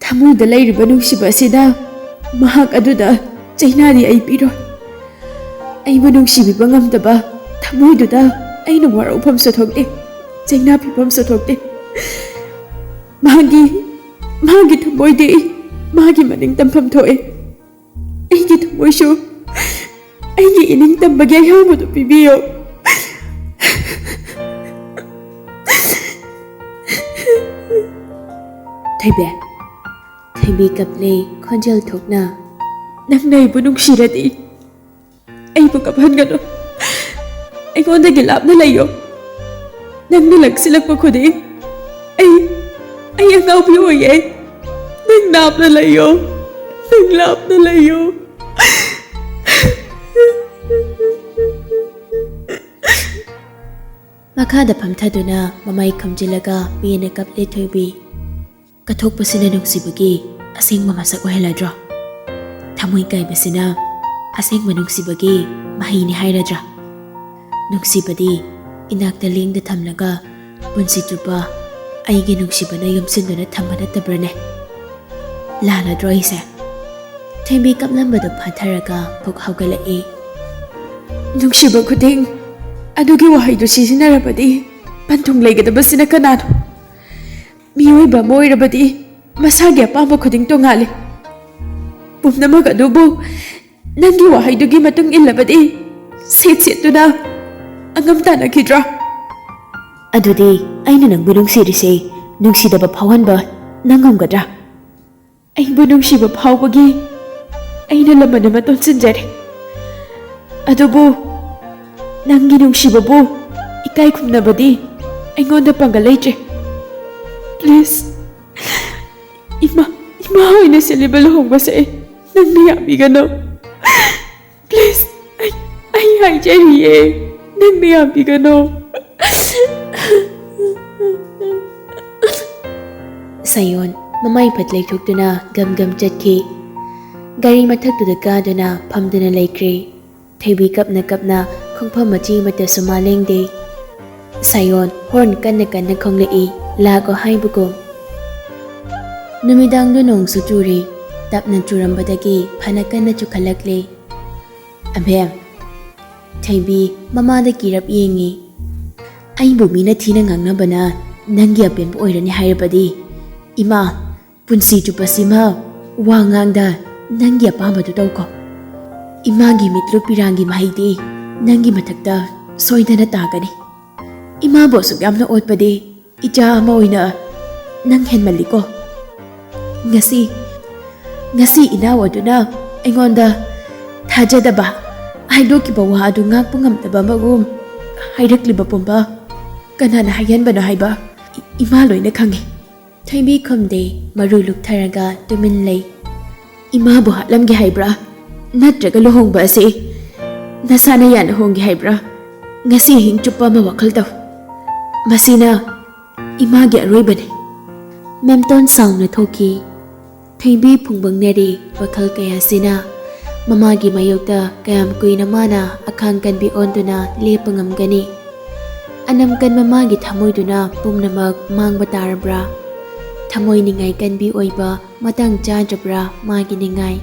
ꯊꯃꯣꯏꯗ ꯂꯩꯔꯤꯕ ꯅꯨꯡꯁꯤꯕ ꯑꯁꯤꯗ ꯃꯍꯥꯛ ꯑꯗꯨꯗ ꯆꯩꯅꯥꯗꯤ ꯑꯩ ꯄꯤꯔꯣꯏ꯫ ꯑꯩꯕꯨ ꯅꯨꯡꯁꯤꯕꯤꯕ ꯉꯝꯗꯕ ꯊꯃꯣꯏꯗꯨꯗ ꯑꯩꯅ ꯋꯥꯔꯧꯐꯝꯁꯨ ꯊꯣꯛꯇꯦ, ꯆꯩꯅꯥ ꯄꯤꯐꯝꯁꯨ ꯊꯣꯛꯇꯦ꯫ ꯃꯥꯒꯤ, ꯃꯥꯒꯤ ꯊꯃꯣꯏꯗꯤ ꯃꯥꯒꯤ ꯃꯅꯤꯡ ꯇꯝꯐꯝ ꯊꯣꯛꯑꯦ꯫ ꯑꯩꯒꯤ ꯊꯃꯣꯏꯁꯨ ꯑꯩꯒꯤ ꯏꯅꯤꯡ ꯇꯝꯕꯒꯤ ꯑꯌꯥꯕꯗꯨ ꯄꯤꯕꯤꯌꯨ꯫ ꯊꯣꯏꯕꯤ, ꯊꯣꯏꯕꯤ ꯀꯞꯂꯦ, ꯈꯣꯟꯖꯦꯜ ꯊꯣꯛꯅ꯫ ꯅꯪꯅ ꯑꯩꯕꯨ ꯅꯨꯡꯁꯤꯔꯗꯤ ꯑꯩꯕꯨ ꯀꯞꯍꯟꯒꯅꯨ꯫ ꯑꯩꯉꯣꯟꯗꯒꯤ ꯂꯥꯞꯅ ꯂꯩꯌꯨ꯫ ꯅꯪꯅ ꯂꯛꯁꯤꯜꯂꯛꯄ ꯈꯨꯗꯤꯡ ꯑꯩ, ꯑꯩ ꯑꯉꯥꯎꯕꯤ ꯑꯣꯏꯌꯦ꯫ ꯅꯪ ꯂꯥꯞꯅ ꯂꯩꯌꯣ꯫ ꯅꯪ ꯂꯥꯞꯅ ꯂꯩꯌꯣ꯫ ꯃꯈꯥꯗ ꯐꯝꯊꯗꯨꯅ ꯃꯃꯥꯏ ꯈꯨꯝꯖꯤꯜꯂꯒ ꯄꯦꯟꯅ ꯀꯞꯂꯦ ꯊꯣꯏꯕꯤ꯫ ꯀꯠꯊꯣꯛꯄꯁꯤꯅ ꯅꯨꯡꯁꯤꯕꯒꯤ ꯑꯁꯦꯡꯕ ꯃꯁꯛ ꯑꯣꯏꯍꯜꯂꯗ꯭ꯔꯣ? ꯊꯃꯣꯏ ꯀꯥꯏꯕꯁꯤꯅ ꯑꯁꯦꯡꯕ ꯅꯨꯡꯁꯤꯕꯒꯤ ꯃꯍꯩꯅꯤ ꯍꯥꯏꯔꯗ꯭ꯔꯥ? ꯅꯨꯡꯁꯤꯕꯗꯤ ꯏꯅꯥꯛꯇ ꯂꯦꯡꯗ ꯊꯝꯂꯒ ꯄꯨꯟꯁꯤ ꯆꯨꯞꯄ ꯑꯩꯒꯤ ꯅꯨꯡꯁꯤꯕꯅ ꯌꯣꯝꯁꯤꯟꯗꯨꯅ ꯊꯝꯕ ꯅꯠꯇꯕ꯭ꯔꯅꯦ? ꯂꯥꯜꯂꯗ꯭ꯔꯣ ꯑꯩꯁꯦ? ꯊꯣꯏꯕꯤ ꯀꯞꯂꯝꯕꯗꯨ ꯐꯥꯊꯔꯒ ꯄꯨꯛ ꯍꯧꯒꯠꯂꯛꯏ꯫ ꯅꯨꯡꯁꯤꯕ ꯈꯨꯗꯤꯡ ꯑꯗꯨꯒꯤ ꯋꯥꯍꯩꯗꯨ ꯁꯤꯖꯤꯟꯅꯔꯕꯗꯤ ꯄꯟꯊꯨꯡ ꯂꯩꯒꯗꯕꯁꯤꯅ ꯀꯅꯥꯅꯣ? ꯃꯤꯑꯣꯏꯕ ꯑꯃ ꯑꯣꯏꯔꯕꯗꯤ ꯃꯁꯥꯒꯤ ꯑꯄꯥꯝꯕ ꯈꯨꯗꯤꯡ ꯇꯣꯉꯥꯜꯂꯤ꯫ ꯄꯨꯝꯅꯃꯛ ꯑꯗꯨꯕꯨ ꯅꯪꯒꯤ ꯋꯥꯍꯩꯗꯨꯒꯤ ꯃꯇꯨꯡ ꯏꯜꯂꯕꯗꯤ ꯁꯦꯠ ꯁꯦꯠꯇꯨꯅ ꯑꯉꯝ ꯇꯥꯟꯅꯈꯤꯗ꯭ꯔꯥ? ꯑꯗꯨꯗꯤ ꯑꯩꯅ ꯅꯪꯕꯨ ꯅꯨꯡꯁꯤꯔꯤꯁꯦ ꯅꯨꯡꯁꯤꯗꯕ ꯐꯥꯎꯍꯟꯕ ꯅꯪ ꯉꯝꯒꯗ꯭ꯔꯥ? ꯑꯩꯕꯨ ꯅꯨꯡꯁꯤꯕ ꯐꯥꯎꯕꯒꯤ ꯑꯩꯅ ꯂꯃꯟ ꯑꯃ ꯇꯣꯟꯁꯤꯟꯖꯔꯦ꯫ ꯑꯗꯨꯕꯨ ꯅꯪꯒꯤ ꯅꯨꯡꯁꯤꯕꯕꯨ ꯏꯀꯥꯏ ꯈꯨꯝꯅꯕꯗꯤ ꯑꯩꯉꯣꯟꯗ ꯄꯥꯡꯒꯜ ꯂꯩꯇ꯭ꯔꯦ꯫ Please, ꯏꯃꯥ, ꯏꯃꯥ ꯍꯣꯏꯅ ꯁꯤꯜꯂꯤꯕ ꯂꯨꯍꯣꯡꯕꯁꯦ ꯅꯪꯅ ꯌꯥꯕꯤꯒꯅꯨ꯫ Please, ꯑꯩ, ꯑꯩ ꯍꯥꯏꯖꯔꯤꯌꯦ, ꯅꯪꯅ ꯌꯥꯕꯤꯒꯅꯨ꯫ ꯁꯥꯌꯣꯟ ꯃꯃꯥꯏ ꯐꯠ ꯂꯩꯊꯣꯛꯇꯨꯅ ꯒꯝ ꯒꯝ ꯆꯠꯈꯤ꯫ ꯒꯥꯔꯤ ꯃꯊꯛꯇꯨꯗ ꯀꯥꯗꯨꯅ ꯐꯝꯗꯨꯅ ꯂꯩꯈ꯭ꯔꯦ꯫ ꯊꯣꯏꯕꯤ ꯀꯞꯅ ꯀꯞꯅ ꯈꯣꯡꯐꯝ ꯃꯆꯤ ꯑꯃꯠꯇꯁꯨ ꯃꯥ ꯂꯦꯡꯗꯦ꯫ ꯁꯥꯌꯣꯟ ꯍꯣꯔꯟ ꯀꯟꯅ ꯀꯟꯅ ꯈꯣꯡꯂꯛꯏ꯫ ꯂꯥꯛꯑꯣ ꯍꯥꯏꯕꯒꯨꯝ꯫ ꯅꯨꯃꯤꯗꯥꯡꯗꯨ ꯅꯣꯡꯁꯨ ꯆꯨꯔꯦ꯫ ꯇꯞꯅ ꯆꯨꯔꯝꯕꯗꯒꯤ ꯐꯅ ꯀꯟꯅ ꯆꯨꯈꯠꯂꯛꯂꯦ꯫ "ꯑꯕꯦꯝ, ꯊꯣꯏꯕꯤ ꯃꯃꯥꯗ ꯀꯤꯔꯞ ꯌꯦꯡꯉꯤ꯫ "ꯑꯩꯕꯨ ꯃꯤꯅ ꯊꯤꯅ ꯉꯥꯡꯅꯕꯅ ꯅꯪꯒꯤ ꯑꯄꯦꯟꯕ ꯑꯣꯏꯔꯅꯤ ꯍꯥꯏꯔꯕꯗꯤ? ꯏꯃꯥ, ꯄꯨꯟꯁꯤ ꯆꯨꯞꯄꯁꯤꯃ ꯋꯥ ꯉꯥꯡꯗ ꯅꯪꯒꯤ ꯑꯄꯥꯝꯕꯗꯨ ꯇꯧꯀꯣ꯫ ꯏꯃꯥꯒꯤ ꯃꯤꯠꯂꯨ ꯄꯤꯔꯥꯡꯒꯤ ꯃꯍꯩꯗꯤ ꯅꯪꯒꯤ ꯃꯊꯛꯇ ꯁꯣꯏꯗꯅ ꯇꯥꯒꯅꯤ꯫ ꯏꯃꯥꯕꯨ ꯑꯁꯨꯛ ꯌꯥꯝꯅ ꯑꯣꯠꯄꯗꯤ ꯏꯆꯥ ꯑꯃ ꯑꯣꯏꯅ ꯅꯪ ꯍꯦꯟꯃꯜꯂꯤꯀꯣ꯫ ꯉꯁꯤ, ꯉꯁꯤ ꯏꯅꯥꯎ ꯑꯗꯨꯅ ꯑꯩꯉꯣꯟꯗ ꯊꯥꯖꯗꯕ, ꯍꯥꯏꯗꯣꯛꯈꯤꯕ ꯋꯥ ꯑꯗꯨ ꯉꯥꯛꯄ ꯉꯝꯗꯕ ꯑꯃꯒꯨꯝ ꯍꯥꯏꯔꯛꯂꯤꯕ ꯄꯨꯝꯕ ꯀꯅꯥꯅ ꯍꯥꯏꯍꯟꯕꯅꯣ ꯍꯥꯏꯕ ꯏꯃꯥ ꯂꯣꯏꯅ ꯈꯪꯉꯤ"꯫ ꯊꯣꯏꯕꯤ ꯈꯨꯝꯗꯦ, ꯃꯔꯨ ꯂꯨꯛꯊꯔꯒ ꯇꯨꯃꯤꯟ ꯂꯩ꯫ "ꯏꯃꯥꯕꯨ ꯍꯥꯠꯂꯝꯒꯦ ꯍꯥꯏꯕ꯭ꯔꯥ? ꯅꯠꯇ꯭ꯔꯒ ꯂꯨꯍꯣꯡꯕ ꯑꯁꯤ ꯅꯁꯥꯅ ꯌꯥꯅ ꯍꯣꯡꯒꯦ ꯍꯥꯏꯕ꯭ꯔꯥ? ꯉꯁꯤ ꯑꯍꯤꯡ ꯆꯨꯞꯄ ꯑꯃ ꯋꯥꯈꯜ ꯇꯧ꯫ ꯃꯁꯤꯅ ꯏꯃꯥꯒꯤ ꯑꯔꯣꯏꯕꯅꯤ"꯫ ꯃꯦꯝꯇꯣꯟ ꯁꯥꯎꯅ ꯊꯣꯛꯈꯤ꯫ ꯊꯣꯏꯕꯤ ꯐꯨꯡꯕꯪꯅꯔꯤ ꯋꯥꯈꯜ ꯀꯌꯥꯁꯤꯅ꯫ ꯃꯃꯥꯒꯤ ꯃꯥꯌꯣꯛꯇ ꯀꯌꯥꯝ ꯀꯨꯏꯅ ꯃꯥꯅ ꯑꯈꯥꯡ ꯀꯟꯕꯤ ꯑꯣꯟꯗꯨꯅ ꯂꯦꯞꯄ ꯉꯝꯒꯅꯤ? ꯑꯅꯝ ꯀꯟꯕ ꯃꯥꯒꯤ ꯊꯃꯣꯏꯗꯨꯅ ꯄꯨꯝꯅꯃꯛ ꯃꯥꯡꯕ ꯇꯥꯔꯕ꯭ꯔꯥ? ꯊꯃꯣꯏ ꯅꯤꯡꯉꯥꯏ ꯀꯟꯕꯤ ꯑꯣꯏꯕ ꯃꯇꯥꯡ ꯆꯥꯗ꯭ꯔꯕ꯭ꯔꯥ ꯃꯥꯒꯤ ꯅꯤꯡꯉꯥꯏ?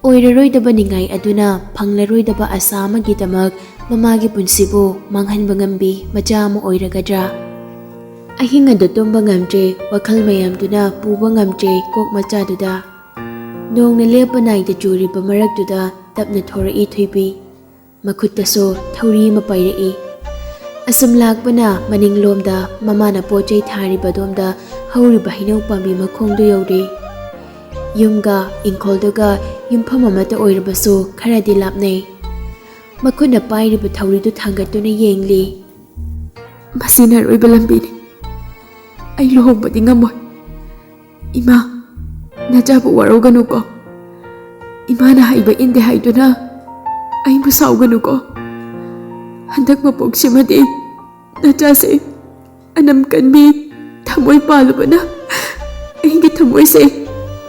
ꯑꯣꯏꯔꯔꯣꯏꯗꯕ ꯅꯤꯡꯉꯥꯏ ꯑꯗꯨꯅ ꯐꯪꯂꯔꯣꯏꯗꯕ ꯑꯁꯥ ꯑꯃꯒꯤꯗꯃꯛ ꯃꯃꯥꯒꯤ ꯄꯨꯟꯁꯤꯕꯨ ꯃꯥꯡꯍꯟꯕ ꯉꯝꯕꯤ ꯃꯆꯥ ꯑꯃ ꯑꯣꯏꯔꯒꯗ꯭ꯔꯥ? ꯑꯍꯤꯡ ꯑꯗꯨ ꯇꯨꯝꯕ ꯉꯝꯗ꯭ꯔꯦ, ꯋꯥꯈꯜ ꯃꯌꯥꯝꯗꯨꯅ ꯄꯨꯕ ꯉꯝꯗ꯭ꯔꯦ ꯀꯣꯛ ꯃꯆꯥꯗꯨꯗ꯫ ꯅꯣꯡꯅ ꯂꯦꯞꯄ ꯅꯥꯏꯗ ꯆꯨꯔꯤꯕ ꯃꯔꯛꯇꯨꯗ ꯇꯞꯅ ꯊꯣꯔꯛꯏ ꯊꯣꯏꯕꯤ꯫ ꯃꯈꯨꯠꯇꯁꯨ ꯊꯧꯔꯤ ꯑꯃ ꯄꯥꯏꯔꯛꯏ꯫ ꯑꯁꯨꯝ ꯂꯥꯛꯄꯅ ꯃꯅꯤꯡꯂꯣꯝꯗ ꯃꯃꯥꯅ ꯄꯣꯠ ꯆꯩ ꯊꯥꯔꯤꯕꯗꯣꯝꯗ ꯍꯧꯔꯤꯕ ꯍꯩꯅꯧ ꯄꯥꯝꯕꯤ ꯃꯈꯣꯡꯗꯨ ꯌꯧꯔꯦ꯫ ꯌꯨꯝꯒ ꯏꯪꯈꯣꯜꯗꯨꯒ ꯌꯨꯝꯐꯝ ꯑꯃꯠꯇ ꯑꯣꯏꯔꯕꯁꯨ ꯈꯔꯗꯤ ꯂꯥꯞꯅꯩ꯫ ꯃꯈꯨꯠꯅ ꯄꯥꯏꯔꯤꯕ ꯊꯧꯔꯤꯗꯨ ꯊꯥꯡꯒꯠꯇꯨꯅ ꯌꯦꯡꯂꯤ꯫ "ꯃꯁꯤꯅ ꯑꯔꯣꯏꯕ ꯂꯝꯕꯤꯅꯤ꯫ ꯑꯩ ꯂꯨꯍꯣꯡꯕꯗꯤ ꯉꯝꯃꯣꯏ꯫ ꯏꯃꯥ, ꯅꯆꯥꯕꯨ ꯋꯥꯔꯧꯒꯅꯨꯀꯣ꯫ ꯏꯃꯥꯅ ꯍꯥꯏꯕ ꯏꯟꯗꯦ ꯍꯥꯏꯗꯨꯅ ꯑꯩꯕꯨ ꯁꯥꯎꯒꯅꯨꯀꯣ꯫ ꯍꯟꯗꯛ ꯃꯄꯣꯛꯁꯤꯃꯗꯤ ꯅꯆꯥꯁꯦ ꯑꯅꯝ ꯀꯟꯕꯤ ꯊꯃꯣꯏ ꯄꯥꯜꯂꯨꯕꯅ ꯑꯩꯒꯤ ꯊꯃꯣꯏꯁꯦ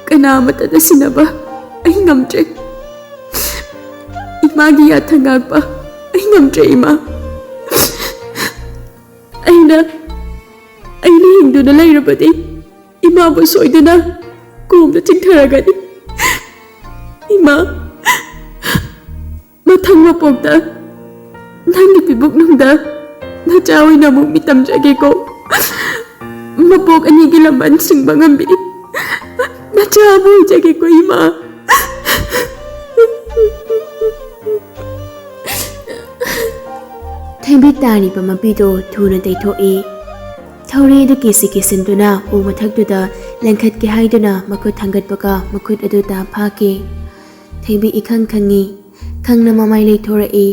ꯀꯅꯥ ꯑꯃꯠꯇꯗ ꯁꯤꯟꯅꯕ ꯑꯩ ꯉꯝꯗ꯭ꯔꯦ꯫ ꯏꯃꯥꯒꯤ ꯌꯥꯊꯪ ꯉꯥꯛꯄ ꯑꯩ ꯉꯝꯗ꯭ꯔꯦ, ꯏꯃꯥ꯫ ꯑꯩꯅ ꯌꯦꯡꯗꯨꯅ ꯂꯩꯔꯕꯗꯤ ꯏꯃꯥꯕꯨ ꯁꯣꯏꯗꯅ ꯀꯣꯝꯗ ꯆꯤꯡꯊꯔꯒꯅꯤ꯫ ꯏꯃꯥ, ꯃꯊꯪ ꯃꯄꯣꯛꯇ ꯅꯪꯒꯤ ꯄꯤꯕꯨꯛꯅꯨꯡꯗ ꯅꯆꯥ ꯑꯣꯏꯅ ꯑꯃꯨꯛ ꯃꯤꯇꯝꯖꯒꯦꯀꯣ꯫ ꯃꯄꯣꯛ ꯑꯅꯤꯒꯤ ꯂꯝꯕꯟ ꯁꯤꯡꯕ ꯉꯝꯕꯤ ꯅꯆꯥ ꯑꯃ ꯑꯣꯏꯖꯒꯦꯀꯣ ꯏꯃꯥ꯫ ꯊꯩꯕꯤ ꯇꯥꯔꯤꯕ ꯃꯄꯤꯗꯣ ꯊꯨꯅ ꯇꯩꯊꯣꯛꯏ꯫ ꯊꯧꯔꯤ ꯑꯗꯨ ꯀꯤꯁꯤ ꯀꯤꯁꯤꯟꯗꯨꯅ ꯎ ꯃꯊꯛꯇꯨꯗ ꯂꯪꯈꯠꯀꯦ ꯍꯥꯏꯗꯨꯅ ꯃꯈꯨꯠ ꯊꯥꯡꯒꯠꯄꯒ ꯃꯈꯨꯠ ꯑꯗꯨ ꯇꯥ ꯐꯥꯈꯤ꯫ ꯊꯩꯕꯤ ꯏꯈꯪ ꯈꯪꯉꯤ꯫ ꯈꯪꯅ ꯃꯃꯥꯏ ꯂꯩꯊꯣꯔꯛꯏ꯫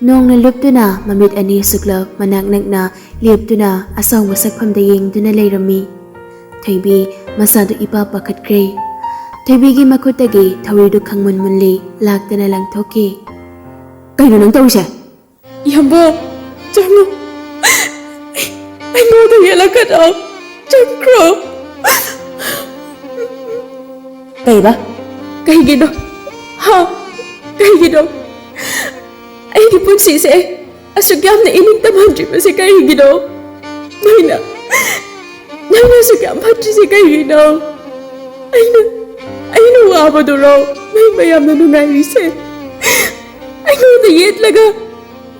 ꯅꯣꯡꯅ ꯂꯨꯞꯇꯨꯅ ꯃꯃꯤꯠ ꯑꯅꯤ ꯁꯨꯛꯂꯞ ꯃꯅꯥꯛ ꯅꯛꯅ ꯂꯦꯞꯇꯨꯅ ꯑꯁꯥꯡꯕ ꯁꯛꯐꯝꯗ ꯌꯦꯡꯗꯨꯅ ꯂꯩꯔꯝꯃꯤ꯫ ꯊꯣꯏꯕꯤ ꯃꯁꯥꯗꯨ ꯏꯄꯥ ꯄꯥꯈꯠꯈ꯭ꯔꯦ꯫ ꯊꯣꯏꯕꯤꯒꯤ ꯃꯈꯨꯠꯇꯒꯤ ꯊꯧꯔꯤꯗꯨ ꯈꯪꯃꯨꯟ ꯃꯨꯟꯂꯤ ꯂꯥꯛꯇꯅ ꯂꯪꯊꯣꯛꯈꯤ꯫ "ꯀꯩꯅꯣ ꯅꯪ ꯇꯧꯔꯤꯁꯦ?" "ꯏꯌꯥꯝꯕ, ꯆꯪꯉꯣ꯫ ꯑꯩꯉꯣꯟꯗ ꯌꯦꯠꯂꯛꯀꯅꯣ꯫ ꯆꯠꯈ꯭ꯔꯣ꯫" "ꯀꯩꯕ?" "ꯀꯩꯒꯤꯅꯣ? ꯍꯥ? ꯀꯩꯒꯤꯅꯣ? ꯑꯩꯒꯤ ꯄꯨꯟꯁꯤꯁꯦ ꯑꯁꯨꯛ ꯌꯥꯝꯅ ꯏꯅꯤꯡ ꯇꯝꯍꯟꯗ꯭ꯔꯤꯕꯁꯦ ꯀꯔꯤꯒꯤꯅꯣ? ꯅꯣꯏꯅ, ꯅꯣꯏꯅ ꯑꯁꯨꯛ ꯌꯥꯝ ꯐꯠꯇ꯭ꯔꯤꯁꯦ ꯀꯔꯤꯒꯤꯅꯣ? ꯑꯩꯅ, ꯑꯩꯅ ꯋꯥꯕꯗꯨꯔꯣ ꯅꯣꯏ ꯃꯌꯥꯝꯅ ꯅꯨꯡꯉꯥꯏꯔꯤꯁꯦ? ꯑꯩꯉꯣꯟꯗ ꯌꯦꯠꯂꯒ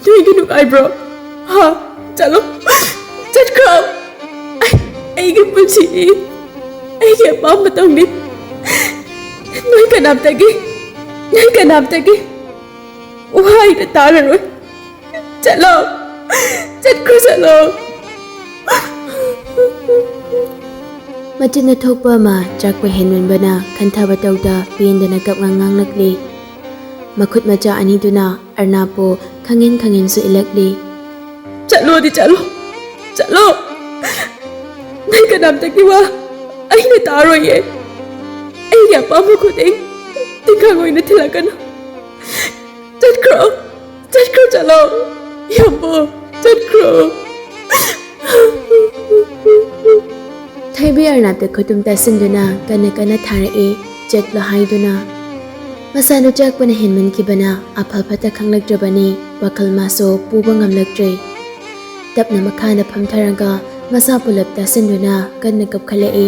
ꯅꯣꯏꯒꯤ ꯅꯨꯡꯉꯥꯏꯕ꯭ꯔꯣ? ꯍꯥ? ꯆꯠꯂꯣ, ꯆꯠꯈ꯭ꯔꯣ꯫ ꯑꯩ, ꯑꯩꯒꯤ ꯄꯨꯟꯁꯤꯅꯤ, ꯑꯩꯒꯤ ꯑꯄꯥꯝꯕ ꯇꯧꯅꯤ꯫ ꯅꯣꯏ ꯀꯅꯥꯝꯇꯒꯤ, ꯅꯣꯏ ꯀꯅꯥꯝꯇꯒꯤ ꯋꯥꯍꯩꯗ ꯇꯥꯔꯔꯣꯏ꯫ ꯆꯠꯂꯣ, ꯆꯠꯈ꯭ꯔꯣ, ꯆꯠꯂꯣ꯫" ꯃꯆꯤꯟꯗ ꯊꯣꯛꯄ ꯑꯃ ꯆꯥꯛꯄ ꯍꯦꯟꯃꯟꯕꯅ ꯈꯟꯊꯕ ꯇꯧꯗ ꯄꯦꯟꯗꯅ ꯀꯞꯉꯥꯡ ꯉꯥꯡꯂꯛꯂꯤ꯫ ꯃꯈꯨꯠ ꯃꯆꯥ ꯑꯅꯤꯗꯨꯅ ꯑꯔꯅꯥꯞꯄꯨ ꯈꯪꯍꯦꯟ ꯈꯪꯍꯦꯟꯁꯨ ꯏꯜꯂꯛꯂꯤ꯫ "ꯆꯠꯂꯣꯗꯤ ꯆꯠꯂꯣ, ꯆꯠꯂꯣ꯫ ꯅꯪ ꯀꯅꯥꯝꯇꯒꯤ ꯋꯥ ꯑꯩꯅ ꯇꯥꯔꯣꯏꯌꯦ꯫ ꯑꯩꯒꯤ ꯑꯄꯥꯝꯕ ꯈꯨꯗꯤꯡ ꯇꯤꯡꯈꯪ ꯑꯣꯏꯅ ꯊꯤꯜꯂꯛꯀꯅꯨ꯫ ꯆꯠꯈ꯭ꯔꯣ, ꯆꯠꯈ꯭ꯔꯣ, ꯆꯠꯂꯣ꯫ ꯌꯥꯝꯕꯨ, ꯆꯠꯈ꯭ꯔꯣ꯫" ꯊꯣꯏꯕꯤ ꯑꯔꯅꯥꯞꯇ ꯈꯨꯇꯨꯝ ꯇꯥꯁꯤꯟꯗꯨꯅ ꯀꯟꯅ ꯀꯟꯅ ꯊꯥꯔꯛꯏ, "ꯆꯠꯂꯣ" ꯍꯥꯏꯗꯨꯅ꯫ ꯃꯁꯥꯗꯨ ꯆꯥꯛꯄꯅ ꯍꯦꯟꯃꯟꯈꯤꯕꯅ ꯑꯐ ꯐꯠꯇ ꯈꯪꯂꯛꯇ꯭ꯔꯕꯅꯤ꯫ ꯋꯥꯈꯜ ꯃꯥꯁꯨ ꯄꯨꯕ ꯉꯝꯂꯛꯇ꯭ꯔꯦ꯫ ꯇꯞꯅ ꯃꯈꯥꯗ ꯐꯝꯊꯔꯒ ꯃꯁꯥ ꯄꯨꯂꯞ ꯇꯥꯁꯤꯟꯗꯨꯅ ꯀꯟꯅ ꯀꯞꯈꯠꯂꯛꯏ꯫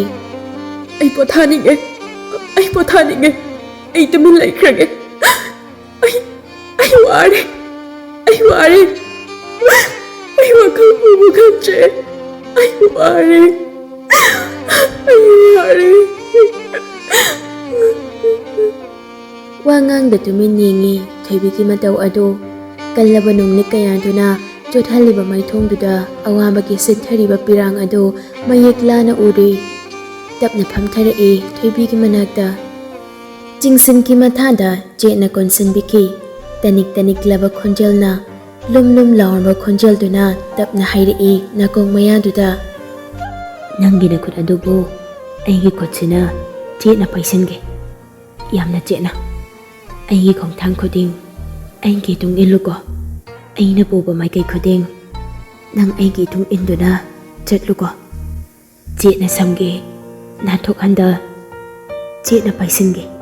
"ꯑꯩ ꯄꯣꯊꯥꯅꯤꯡꯉꯦ, ꯑꯩ ꯄꯣꯊꯥꯅꯤꯡꯉꯦ, ꯑꯩ ꯇꯨꯃꯤꯟ ꯂꯩꯈ꯭ꯔꯒꯦ꯫ ꯑꯩ, ꯑꯩ ꯋꯥꯔꯦ, ꯑꯩ ꯋꯥꯔꯦ, ꯑꯩ ꯋꯥꯈꯜ ꯄꯨꯕ ꯉꯝꯗ꯭ꯔꯦ, ꯑꯩ ꯋꯥꯔꯦ, ꯑꯩ ꯋꯥꯔꯦ"꯫ ꯋꯥ ꯉꯥꯡꯗ ꯇꯨꯃꯤꯟ ꯌꯦꯡꯉꯤ ꯊꯣꯏꯕꯤꯒꯤ ꯃꯇꯧ ꯑꯗꯨ꯫ ꯀꯜꯂꯕ ꯅꯨꯡꯂꯤꯛ ꯀꯌꯥꯗꯨꯅ ꯆꯣꯠꯍꯜꯂꯤꯕ ꯃꯥꯏꯊꯣꯡꯗꯨꯗ ꯑꯋꯥꯕꯒꯤ ꯁꯤꯠꯊꯔꯤꯕ ꯄꯤꯔꯥꯡ ꯑꯗꯨ ꯃꯌꯦꯛ ꯂꯥꯅ ꯎꯔꯤ꯫ ꯇꯞꯅ ꯐꯝꯊꯔꯛꯏ ꯊꯣꯏꯕꯤꯒꯤ ꯃꯅꯥꯛꯇ꯫ ꯆꯤꯡꯁꯤꯟꯈꯤ ꯃꯊꯥꯗ ꯆꯦꯠꯅ ꯀꯣꯟꯁꯤꯟꯕꯤꯈꯤ꯫ ꯇꯅꯤꯛ ꯇꯅꯤꯛꯂꯕ ꯈꯣꯟꯖꯦꯜꯅ, ꯂꯨꯝ ꯂꯨꯝ ꯂꯥꯎꯔꯕ ꯈꯣꯟꯖꯦꯜꯗꯨꯅ ꯇꯞꯅ ꯍꯥꯏꯔꯛꯏ ꯅꯥꯀꯣꯡ ꯃꯌꯥꯗꯨꯗ, "ꯅꯪꯒꯤ ꯅꯈꯨꯠ ꯑꯗꯨꯕꯨ ꯑꯩꯒꯤ ꯈꯨꯠꯁꯤꯅ ꯆꯦꯠꯅ ꯄꯥꯏꯁꯤꯟꯒꯦ, ꯌꯥꯝꯅ ꯆꯦꯠꯅ꯫ ꯑꯩꯒꯤ ꯈꯣꯡꯊꯥꯡ ꯈꯨꯗꯤꯡ ꯑꯩꯒꯤ ꯏꯇꯨꯡ ꯏꯜꯂꯨꯀꯣ꯫ ꯑꯩꯅ ꯄꯨꯕ ꯃꯥꯏꯀꯩ ꯈꯨꯗꯤꯡ ꯅꯪ ꯑꯩꯒꯤ ꯏꯇꯨꯡ ꯏꯟꯗꯨꯅ ꯆꯠꯂꯨꯀꯣ꯫ ꯆꯦꯠꯅ ꯁꯝꯒꯦ, ꯅꯥꯟꯊꯣꯛꯍꯟꯗ ꯆꯦꯠꯅ ꯄꯥꯏꯁꯤꯟꯒꯦ"꯫